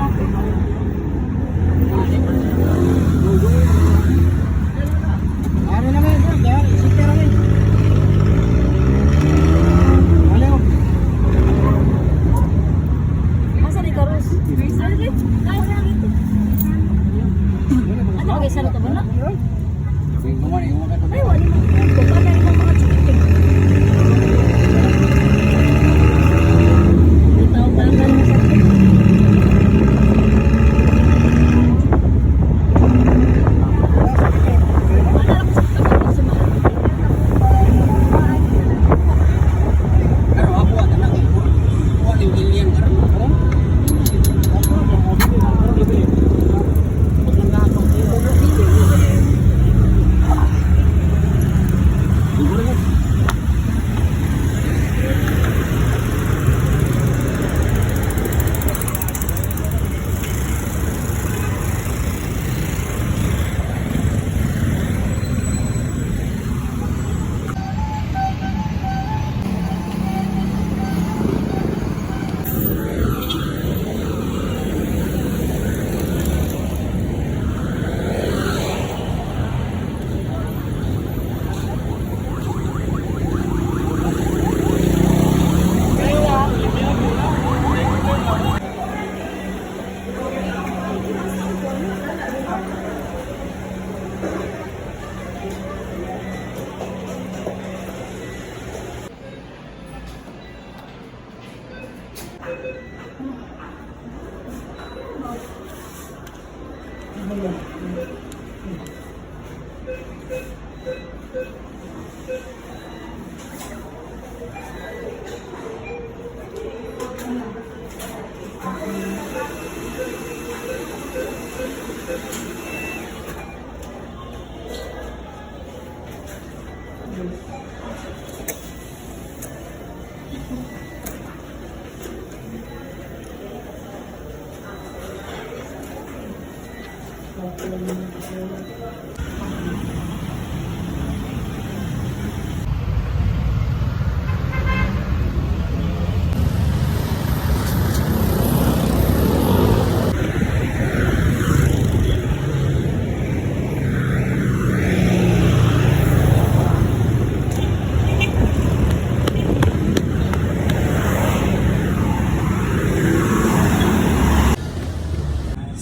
Ano naman yun, sir? Isip namin. Ano? Asa ni Karos? Ano kay sa to ba na? Ay, wala mo. Kung ano yung mga chikiting. May tao pa lang sa. Wala lang sa tagal sa mga. Pero ako wala na kay wala yung alien karon.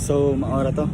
So, maora to.